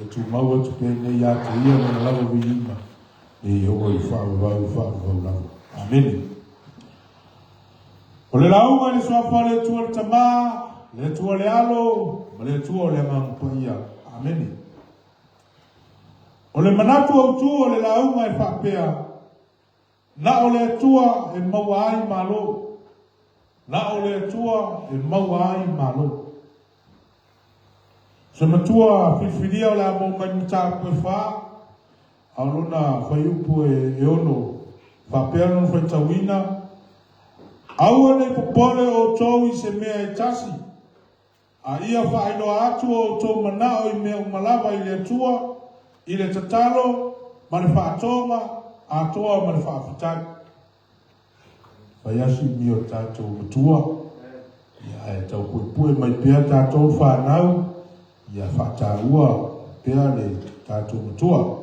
Ia tumau atu pea nei ia te Ia Lona lava viiga, nei oo i le faavavau faavavau lava. Amene. O le lauga i le Suafa o le Atua le Tama, le Atua le Alo, ma le Atua o le Agaga Paia. Amene. O le manatu autu o le lauga e faapea, Na o le Atua e maua ai malo. Na o le Atua e maua ai malo. Se matua filifilia o le a maua mai mataupu e fā, a o lona fuaiupu e, e ono, faapea lona faitauina, Aua ne i popole outou i se mea e tasi, A ia faailoa atu o outou manao i mea uma lava i le Atua, i le tatalo ma le faatoga atoa ma le faafetai. Fai asi umi o le tatou matua, ia ae tau puepue mai pea tatou fanau, ia faataua pea le tatou matua.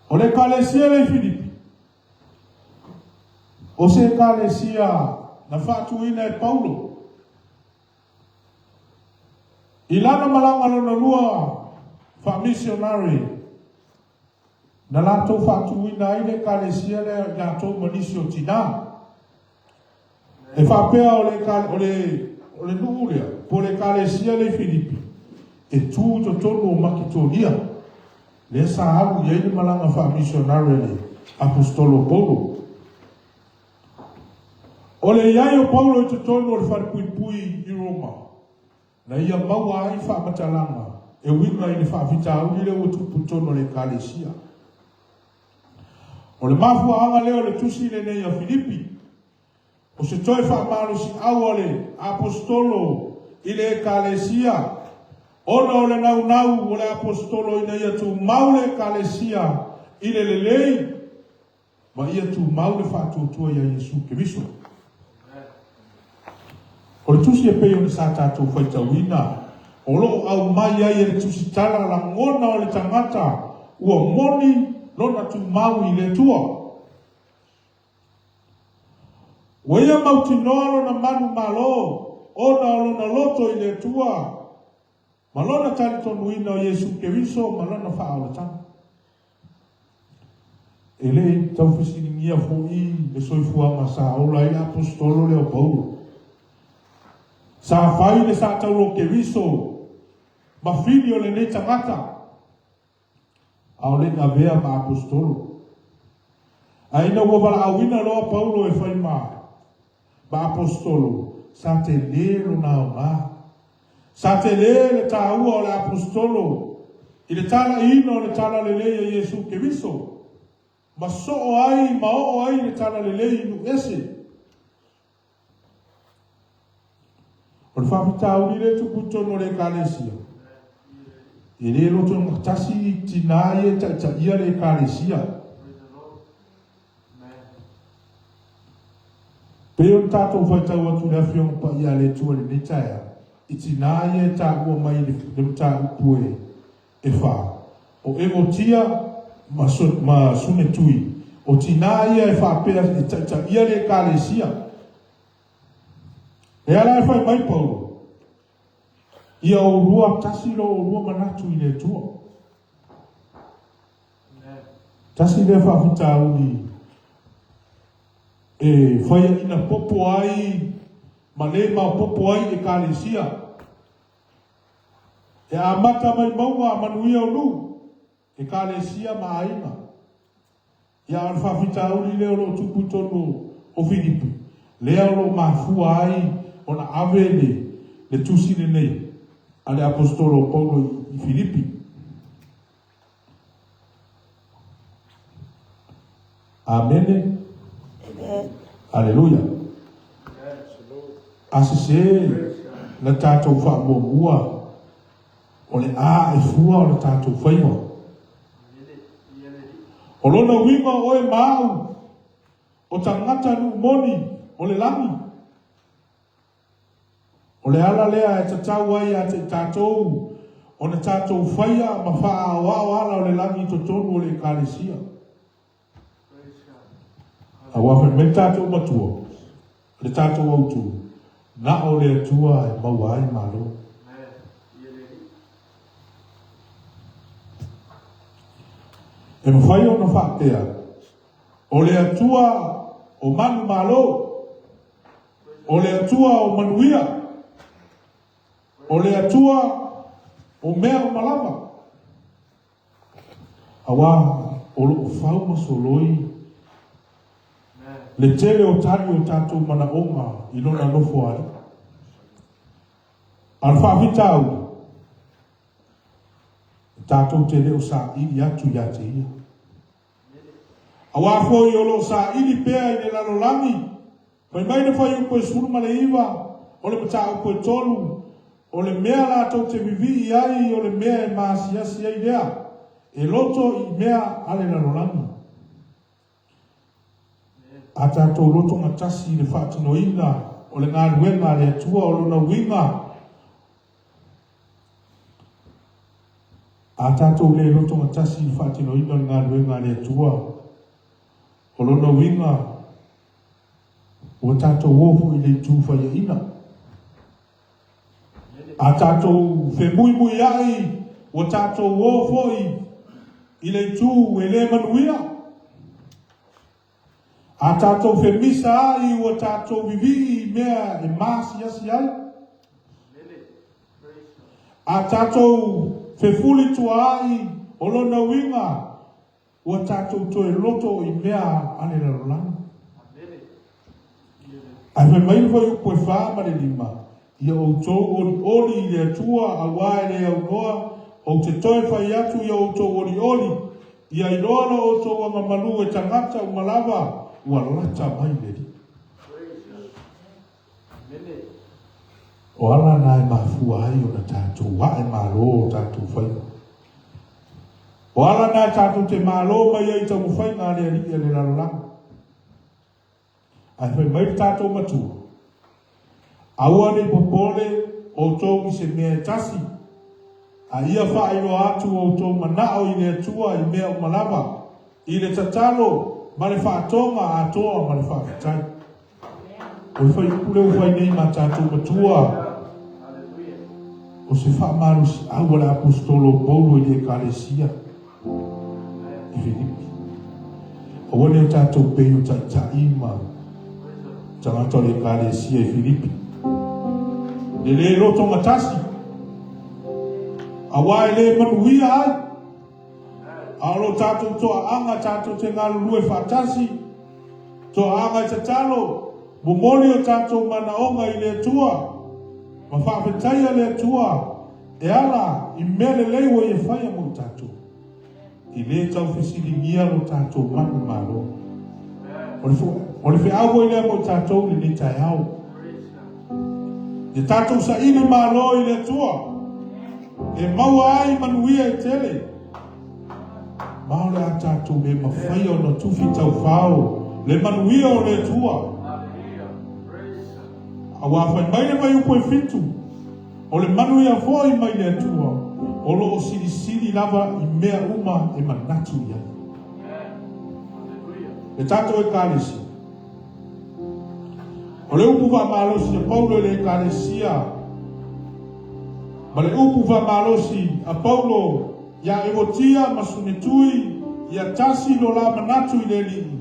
O le Ekalesia lea i Filipi, O se Ekalesia na faatuina e Paulo i lana malaga lona lua faamisionare, na latou faatuina ai le Ekalesia lea i latou ma nisi o tinā. E faapea o le, o le, o le nuu lea, po o le ekalesia lea i Filipi, e tu i totonu o Maketonia, lea sa alu i ai le malaga faamisionare a le Aposetolo o Paulo. O le i ai o Paulo i totonu o le falepuipui i Roma, na ia maua ai faamatalaga e uiga i le faafitauli lea ua tupu i totonu o le ekalesia. O le mafuaaga lea o le tusi lenei a Filipi, o se toe faamalosiau a le Aposetolo i le Ekalesia, ona o le naunau o le Aposetolo ina ia tumau le Ekalesia i le lelei ma ia tumau le faatuatua iā Iesu Keriso. O le tusi e pei ona sa tatou faitauina, o lo o aumai ai e le tusitala lagona o le tagata ua moni lona tumau i le Atua. Ua ia mautinoa lona manumalo ona o lona loto i le Atua ma lona talitonuina o Iesu Keriso ma lona faaolataga. E le i tau fesiligia foi le soifuaga sa ola ai le Aposetolo lea o Paulo. Sa fai le sa taulo Keriso ma fili o lenei tagata, a o le i avea ma Aposetolo. Ae ina ua valaauina loa Paulo e fai ma ma Aposetolo, sa tele lona aoga. Sa tele le taua o le Aposetolo i le talaiina o le talalelei a Iesu Keriso, ma soo ai ma oo ai le talalelei i nuu ese. O le faafitauli lea e tupu i totonu o le Ekalesia, e le lotogatasi i tinā ia e taitaia le Ekalesia. Pei ona tatou faitau atu i le Afioga Paia a le Atua i lenei taeao, i tinā ia e taua mai i le mataupu e, e fā, o Evotia ma, ma Sunetui, o tinā ia e faapea e taitaia le Ekalesia. Lea la e fai mai Paulo, ia oulua tasi lo oulua manatu i le Atua. Tasi lea faafitauli e faiaina popo ai ma le maopoopo ai Ekalesia. E amata mai mauga a manuia o nuu, Ekalesia ma aiga. Ia, a o le faafitauli lea o lo o tupu i totonu o Filipi, lea o lo o mafua ai ona ave le, le tusi lenei a le Aposetolo o Paulo i, i Filipi. Amene. Aleluia. A sesē le tatou faamuamua, o le a e fua o le tatou faiva. O lona uiga o oe ma au, o tagata nuu moni o le lagi. O le ala lea e tatau ai ia te i tatou ona tatou faia ma faaaoao ala o le lagi i totonu o le Ekalesia. Aua fai mai le tatou Matua, le tatou Autu, na o le Atua e maua ai malo. E mafai ona faapea, O le Atua o manumalo, o le Atua o manuia, o le Atua o mea uma lava. Aua o lo o fau ma soloi le tele o tali o tatou manaoga i lona nofoalii. A o le faafitauli, e tatou te le o saili atu ia te ia. Aua foi o lo o saili pea i le lalolagi, fai mai le fuaiupu e 19, o le mataupu e 3, o le mea latou te vivii ai o le mea e maasiasi ai lea, e loto i mea a le lalolagi. A tatou lotogatasi i le faatinoina o le galuega a le Atua, o lona uiga, A tatou le lotogatasi i le faatinoina o le galuega a le Atua, o lona uiga ua tatou o foi i le itu faiaina. A tatou femuimuiai, ua tatou o foi i le itu e le manuia. A tatou femisa ai ua tatou vivii i mea e maasiasi ai. A tatou fefuli tua ai, o lona uiga ua tatou toe loto i mea a le lalolagi. Ae fai mai le fuaiupu e fa ma le lima, Ia outou olioli i le Atua, aua e le aunoa, ou te toe fai atu ia outou olioli, ia iloa lo outou agamalu e tagata uma lava ua lata mai le Alii. O ala na e mafua ai ona tatou ae malo o tatou faiva. O ala na e tatou te malo mai ai i taumafaiga a le Alii a le lalolagi. Ae fai mai le tatou Matua, Aua ne i popole outou i se mea e tasi, a ia faailoa atu outou manao i le Atua i mea uma lava, i le tatalo ma le faatoga atoa ma le faafetai. O le fuaiupu lea ua fai nei ma tatou Matua, o se faamalosiau a le Aposetolo o Paulo i le Ekalesia. I Filipi. Aua ne i o tatou pei o taitai ma tagata o le Ekalesia i Filipi. Le le lotogatasi, aua e le manuia ai, a o lo tatou toaaga tatou te galulue faatasi, toaaga e tatalo, momoli o tatou manaoga i le Atua, ma faafetaia le Atua E ala i mea lelei ua ia faia mo i tatou. E le tau fesiligia lo tatou manumalo. O le feau foi lea mo i tatou i lenei taeao. Ia tatou saili malo i le Atua e maua ai manuia e tele. Ma o le a tatou le mafai ona tufi taufao le manuia o le Atua. Aua fai mai le fuaiupu e 7, O le manuia foi mai le Atua, o lo o silisili lava i mea uma e manatu i ai. Le tatou Ekalesia. O le upu faamalosi a Paulo i le Ekalesia ma le upu faamalosi a Paulo iā Evotia ma Sunetui, ia tasi lo la manatu i le Alii,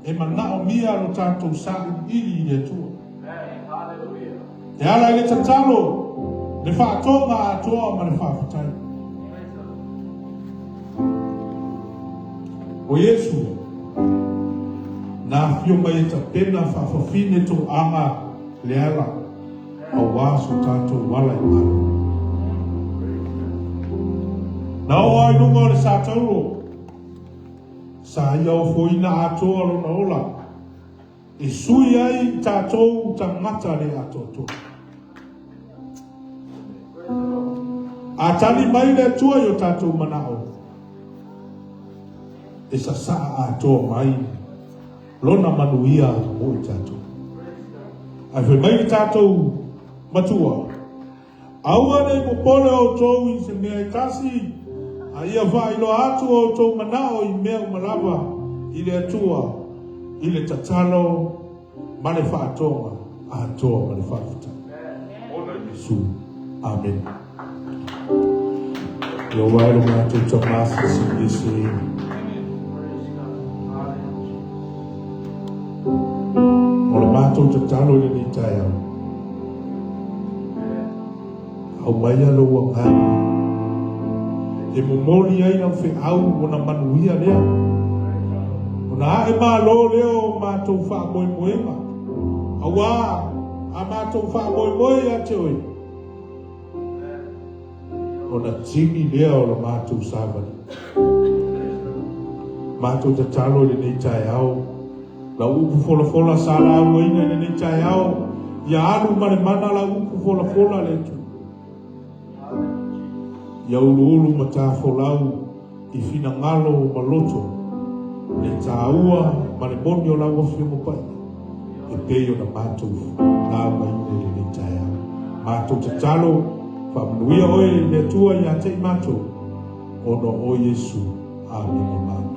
E manaomia lo tatou sailiili i le Atua. E ala i le tatalo, le faatoga atoa ma le faafetai. O Iesu, na afio mai e tapena faafafine toaga le ala aua so tatou ala i malo. Na oo ai luga o le satauro, Sa ia ofoina atoa lona ola e sui ai i tatou tagata le atoatoa. A tali mai le Atua i o tatou manao, e sasaa atoa mai lona manuia mo i tatou. Ae fai mai le tatou Matua, Aua ne i popole outou i se mea e tasi, a ia faailoa atu outou manao i mea uma lava i le Atua, i le tatalo ma le faatoga atoa ma le faafetai. Ona Iesu. Amene. Iowa e lo matou Tama Silisili Ese. Matou tatalo i lenei taeao, aumaia lou agaga e momoli ai lau feau ona manuia lea, ona ae malo lea o matou faamoemoega, auā a matou faamoemoe ia te oe, ona tini lea o la matou savali. Matou tatalo i lenei taeao, lau upu folafola sa laugaina i lenei taeao, ia alu ma le mana lau upu folafola le Atua. Ia uluulu ma tafolau i finagalo ma loto le taua ma le moni o lau Afioga Paia e pei ona matou laugaina i lenei taeao. Matou tatalo, faamanuia oe i le Atua ia te i matou, ona o oe Iesu. Amene ma amene.